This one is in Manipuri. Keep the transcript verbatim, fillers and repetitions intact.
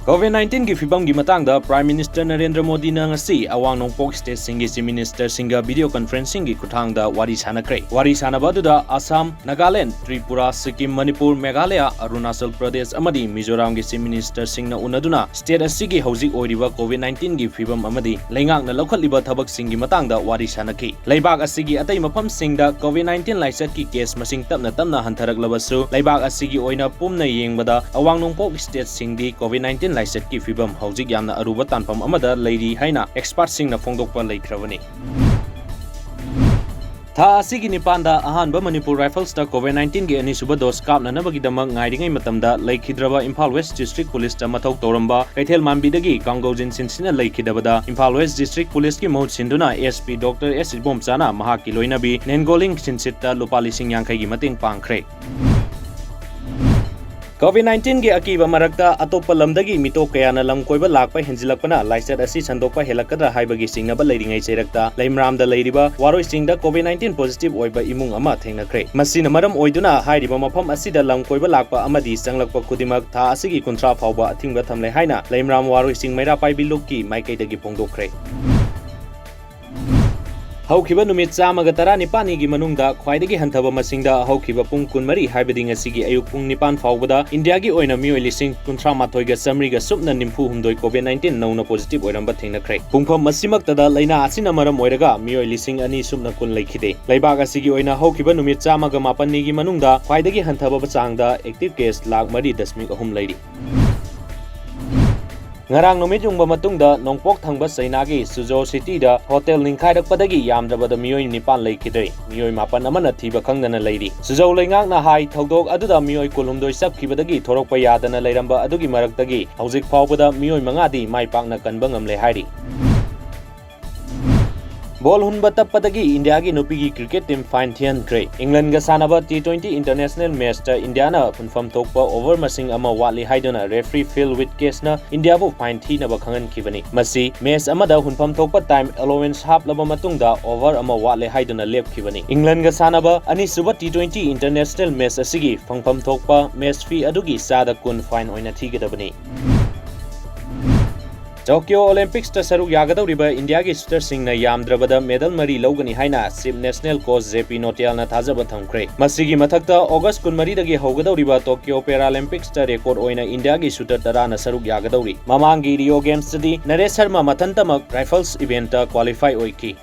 COVID nineteen ꯒꯤ ꯐꯤꯕꯝꯒꯤ ꯃꯇꯥꯡꯗ Prime Minister ꯅꯔꯦꯟꯗ꯭ꯔ ꯃꯣꯗꯤꯅ ꯉꯁꯤ ꯑꯋꯥꯡ ꯅꯣꯡꯄꯣꯛ state ꯁꯤꯡꯒꯤ Chief Minister ꯁꯤꯡꯒ video conferencing ꯒꯤ ꯈꯨꯠꯊꯥꯡꯗ ꯋꯥꯔꯤ ꯁꯥꯟꯅꯈ꯭ꯔꯦ꯫ ꯋꯥꯔꯤ ꯁꯥꯟꯅꯕ ꯑꯗꯨꯗ ꯑꯁꯥꯝ, ꯅꯥꯒꯥꯂꯦꯟ, ꯇ꯭ꯔꯤꯄꯨꯔꯥ, ꯁꯤꯛꯀꯤꯝ, ꯃꯅꯤꯄꯨꯔ, ꯃꯦꯘꯥꯂꯌꯥ, ꯑꯔꯨꯅꯥꯆꯜ ꯄ꯭ꯔꯗꯦꯁ ꯑꯃꯗꯤ ꯃꯤꯖꯣꯔꯥꯝꯒꯤ Chief Minister ꯁꯤꯡꯅ ꯎꯅꯗꯨꯅ state ꯑꯁꯤꯒꯤ ꯍꯧꯖꯤꯛ ꯑꯣꯏꯔꯤꯕ COVID nineteen ꯒꯤ ꯐꯤꯕꯝ ꯑꯃꯗꯤ ꯂꯩꯉꯥꯛꯅ ꯂꯧꯈꯠꯂꯤꯕ ꯊꯕꯛꯁꯤꯡꯒꯤ ꯃꯇꯥꯡꯗ ꯋꯥꯔꯤ ꯁꯥꯟꯅꯈꯤ꯫ ꯂꯩꯕꯥꯛ ꯑꯁꯤꯒꯤ ꯑꯇꯩ ꯃꯐꯝꯁꯤꯡꯗ COVID nineteen ꯂꯥꯏꯆꯠꯀꯤ case ꯃꯁꯤꯡ ꯇꯞꯅ ꯇꯞꯅ ꯍꯟꯊꯔꯛꯂꯕꯁꯨ, ꯂꯩꯕꯥꯛ ꯑꯁꯤꯒꯤ ꯑꯣꯏꯅ ꯄꯨꯝꯅ ꯌꯦꯡꯕꯗ ꯑꯋꯥꯡ ꯅꯣꯡꯄꯣꯛ state ꯁꯤꯡꯗꯤ COVID nineteen ꯂꯥꯏꯆꯠꯀꯤ ꯐꯤꯕꯝ ꯍꯧꯖꯤꯛ ꯌꯥꯝꯅ ꯑꯔꯨꯕ ꯇꯥꯟꯐꯝ ꯑꯃꯗ ꯂꯩꯔꯤ ꯍꯥꯏꯅ expert ꯁꯤꯡꯅ ꯐꯣꯡꯗꯣꯛꯄ ꯂꯩꯈ꯭ꯔꯕꯅꯤ꯫ ꯊꯥ ꯑꯁꯤꯒꯤ ꯅꯤꯄꯥꯟꯗ ꯑꯍꯥꯟꯕ Manipur Rifles ꯇ COVID nineteen ꯒꯤ ꯑꯅꯤꯁꯨꯕ dose ꯀꯥꯞꯅꯅꯕꯒꯤꯗꯃꯛ ꯉꯥꯏꯔꯤꯉꯩ ꯃꯇꯝꯗ ꯂꯩꯈꯤꯗ꯭ꯔꯕ ꯏꯝꯐꯥꯜ West District Police ꯇ ꯃꯊꯧ ꯇꯧꯔꯝꯕ ꯀꯩꯊꯦꯜ ꯃꯥꯟꯕꯤꯗꯒꯤ ꯀꯥꯡꯒꯧ ꯖꯤꯟ ꯁꯤꯟꯁꯤꯅ ꯂꯩꯈꯤꯗꯕꯗ ꯏꯝꯐꯥꯜ West District Police ꯀꯤ ꯃꯍꯨꯠ ꯁꯤꯟꯗꯨꯅ S P Doctor S ꯏꯕꯣꯝꯆꯥꯅ ꯃꯍꯥꯛꯀꯤ ꯂꯣꯏꯅꯕꯤ ꯅꯦꯟꯒꯣꯂꯤꯡ ꯁꯤꯟꯁꯤꯠꯇ ꯂꯨꯄꯥ ꯂꯤꯁꯤꯡ ꯌꯥꯡꯈꯩꯒꯤ ꯃꯇꯦꯡ ꯄꯥꯡꯈ꯭ꯔꯦ꯫ COVID nineteen ꯒꯤ ꯑꯀꯤꯕ ꯃꯔꯛꯇ ꯑꯇꯣꯞꯄ ꯂꯝꯗꯒꯤ ꯃꯤꯇꯣꯞ ꯀꯌꯥꯅ ꯂꯝ ꯀꯣꯏꯕ ꯂꯥꯛꯄ ꯍꯦꯟꯖꯤꯜꯂꯛꯄꯅ ꯂꯥꯏꯆꯠ ꯑꯁꯤ ꯁꯟꯗꯣꯛꯄ ꯍꯦꯜꯂꯛꯀꯗ꯭ꯔꯥ ꯍꯥꯏꯕꯒꯤ ꯆꯤꯡꯅꯕ ꯂꯩꯔꯤꯉꯩ ꯆꯩꯔꯛꯇ ꯂꯩꯃꯔꯥꯝꯗ ꯂꯩꯔꯤꯕ ꯋꯥꯔꯣꯏ ꯆꯤꯡꯗ COVID nineteen positive ꯑꯣꯏꯕ ꯏꯃꯨꯡ ꯑꯃ ꯊꯦꯡꯅꯈ꯭ꯔꯦ꯫ ꯃꯁꯤꯅ ꯃꯔꯝ ꯑꯣꯏꯗꯨꯅ ꯍꯥꯏꯔꯤꯕ ꯃꯐꯝ ꯑꯁꯤꯗ ꯂꯝ ꯀꯣꯏꯕ ꯂꯥꯛꯄ ꯑꯃꯗꯤ ꯆꯪꯂꯛꯄ ꯈꯨꯗꯤꯡꯃꯛ ꯊꯥ ꯑꯁꯤꯒꯤ ꯀꯨꯟꯊ꯭ꯔꯥ ꯐꯥꯎꯕ ꯑꯊꯤꯡꯕ ꯊꯝꯂꯦ ꯍꯥꯏꯅ ꯂꯩꯃꯔꯥꯝ ꯋꯥꯔꯣꯏ ꯆꯤꯡ ꯃꯩꯔꯥ ꯄꯥꯏꯕꯤ ꯂꯨꯞꯀꯤ ꯃꯥꯏꯀꯩꯗꯒꯤ ꯐꯣꯡꯗꯣꯛꯈ꯭ꯔꯦ꯫ ꯍꯧꯈꯤꯕ ꯅꯨꯃꯤꯠ ꯆꯥꯝꯃꯒ ꯇꯔꯥꯅꯤꯄꯥꯜꯅꯤꯒꯤ ꯃꯅꯨꯡꯗ ꯈ꯭ꯋꯥꯏꯗꯒꯤ ꯍꯟꯊꯕ ꯃꯁꯤꯡꯗ ꯍꯧꯈꯤꯕ ꯄꯨꯡ ꯀꯨꯟꯃꯔꯤ, ꯍꯥꯏꯕꯗꯤ ꯉꯁꯤꯒꯤ ꯑꯌꯨꯛ ꯄꯨꯡ ꯅꯤꯄꯥꯟ ꯐꯥꯎꯕꯗ ꯏꯟꯗꯤꯌꯥꯒꯤ ꯑꯣꯏꯅ ꯃꯤꯑꯣꯏ ꯂꯤꯁꯤꯡ ꯀꯨꯟꯊ꯭ꯔꯥ ꯃꯥꯊꯣꯏꯒ ꯆꯥꯃꯔꯤꯒ ꯁꯨꯞꯅ ꯅꯤꯐꯨ ꯍꯨꯝꯗꯣꯏ COVID nineteen ꯅꯧꯅ positive ꯑꯣꯏꯔꯝꯕ ꯊꯦꯡꯅꯈ꯭ꯔꯦ꯫ ꯄꯨꯡꯐꯝ ꯑꯁꯤꯃꯛꯇꯗ ꯂꯥꯏꯅꯥ ꯑꯁꯤꯅ ꯃꯔꯝ ꯑꯣꯏꯔꯒ ꯃꯤꯑꯣꯏ ꯂꯤꯁꯤꯡ ꯑꯅꯤ ꯁꯨꯞꯅ ꯀꯨꯟ ꯂꯩꯈꯤꯗꯦ꯫ ꯂꯩꯕꯥꯛ ꯑꯁꯤꯒꯤ ꯑꯣꯏꯅ ꯍꯧꯈꯤꯕ ꯅꯨꯃꯤꯠ ꯆꯥꯝꯃꯒ ꯃꯥꯄꯟꯅꯤꯒꯤ ꯃꯅꯨꯡꯗ ꯈ꯭ꯋꯥꯏꯗꯒꯤ ꯍꯟꯊꯕ ꯆꯥꯡꯗ active case ꯂꯥꯈ ꯃꯔꯤ ꯗꯁꯃꯤꯛ ꯑꯍꯨꯝ ꯂꯩꯔꯤ꯫ ꯉꯔꯥꯡ ꯅꯨꯃꯤꯠ ꯌꯨꯡꯕ ꯃꯇꯨꯡꯗ ꯅꯣꯡꯄꯣꯛ ꯊꯪꯕ ꯆꯩꯅꯥꯒꯤ ꯁꯨꯖꯧ cityꯗ hotel ꯅꯤꯡꯈꯥꯏꯔꯛꯄꯗꯒꯤ ꯌꯥꯝꯗ꯭ꯔꯕꯗ ꯃꯤꯑꯣꯏ ꯅꯤꯄꯥꯟ ꯂꯩꯈꯤꯗ꯭ꯔꯦ꯫ ꯃꯤꯑꯣꯏ ꯃꯥꯄꯟ ꯑꯃꯅ ꯊꯤꯕ ꯈꯪꯗꯅ ꯂꯩꯔꯤ꯫ ꯁꯨꯖꯧ ꯂꯩꯉꯥꯛꯅ ꯍꯥꯏ, ꯊꯧꯗꯣꯛ ꯑꯗꯨꯗ ꯃꯤꯑꯣꯏ ꯀꯨꯟꯍꯨꯝꯗꯣꯏ ꯆꯞꯈꯤꯕꯗꯒꯤ ꯊꯣꯔꯛꯄ ꯌꯥꯗꯅ ꯂꯩꯔꯝꯕ ꯑꯗꯨꯒꯤ ꯃꯔꯛꯇꯒꯤ ꯍꯧꯖꯤꯛ ꯐꯥꯎꯕꯗ ꯃꯤꯑꯣꯏ ꯃꯉꯥꯗꯤ ꯃꯥꯏ ꯄꯥꯛꯅ ꯀꯟꯕ ꯉꯝꯂꯦ ꯍꯥꯏꯔꯤ꯫ ꯕꯣꯜ ꯍꯨꯟꯕ ꯇꯞꯄꯗꯒꯤ ꯏꯟꯗꯤꯌꯥꯒꯤ ꯅꯨꯄꯤꯒꯤ cricket team fine ꯊꯤꯍꯟꯈ꯭ꯔꯦ꯫ ꯏꯪꯂꯦꯟꯒ ꯁꯥꯟꯅꯕ T twenty international matchꯇ ꯏꯟꯗꯤꯌꯥꯅ ꯍꯨꯟꯐꯝ ꯊꯣꯛꯄ over ꯃꯁꯤꯡ ꯑꯃ ꯋꯥꯠꯂꯤ ꯍꯥꯏꯗꯨꯅ referee Phil Whitcasꯅ ꯏꯟꯗꯤꯌꯥꯕꯨ fine ꯊꯤꯅꯕ ꯈꯪꯍꯟꯈꯤꯕꯅꯤ꯫ ꯃꯁꯤ match ꯑꯃꯗ ꯍꯨꯟꯐꯝ ꯊꯣꯛꯄ time allowance ꯍꯥꯞꯂꯕ ꯃꯇꯨꯡꯗ over ꯑꯃ ꯋꯥꯠꯂꯦ ꯍꯥꯏꯗꯨꯅ ꯂꯦꯞꯈꯤꯕꯅꯤ꯫ ꯏꯪꯂꯦꯟꯒ ꯁꯥꯟꯅꯕ ꯑꯅꯤꯁꯨꯕ T twenty international match ꯑꯁꯤꯒꯤ ꯐꯪꯐꯝ ꯊꯣꯛꯄ match fee ꯑꯗꯨꯒꯤ ꯆꯥꯗ ꯀꯨꯟ fine ꯑꯣꯏꯅ ꯊꯤꯒꯗꯕꯅꯤ꯫ ꯇꯣꯀꯤꯌꯣ ꯑꯣꯂꯤꯝꯄꯤꯛꯁꯇ ꯁꯔꯨꯛ ꯌꯥꯒꯗꯧꯔꯤꯕ ꯏꯟꯗꯤꯌꯥꯒꯤ ꯁꯨꯇꯔꯁꯤꯡꯅ ꯌꯥꯝꯗ꯭ꯔꯕꯗ ꯃꯦꯗꯜ ꯃꯔꯤ ꯂꯧꯒꯅꯤ ꯍꯥꯏꯅ ꯆꯤꯐ ꯅꯦꯁꯅꯦꯜ ꯀꯣꯆ ꯖꯦ ꯄꯤ ꯅꯣꯇꯤꯌꯥꯜꯅ ꯊꯥꯖꯕ ꯊꯝꯈ꯭ꯔꯦ꯫ ꯃꯁꯤꯒꯤ ꯃꯊꯛꯇ ꯑꯣꯒꯁ ꯀꯨꯟꯃꯔꯤꯗꯒꯤ ꯍꯧꯒꯗꯧꯔꯤꯕ ꯇꯣꯀꯤꯌꯣ ꯄꯦꯔꯥꯂꯤꯝꯄꯤꯛꯁꯇ ꯔꯦꯀꯣꯔꯗ ꯑꯣꯏꯅ ꯏꯟꯗꯤꯌꯥꯒꯤ ꯁꯨꯇꯔ ꯇꯔꯥꯅ ꯁꯔꯨꯛ ꯌꯥꯒꯗꯧꯔꯤ꯫ ꯃꯃꯥꯡꯒꯤ ꯔꯤꯑꯣ ꯒꯦꯝꯁꯇꯗꯤ ꯅꯔꯦꯁ ꯁꯔꯃ ꯃꯊꯟꯇꯃꯛ ꯔꯥꯏꯐꯜꯁ ꯏꯚꯦꯟꯠꯇ ꯀ꯭ꯋꯥꯂꯤꯐꯥꯏ ꯑꯣꯏꯈꯤ꯫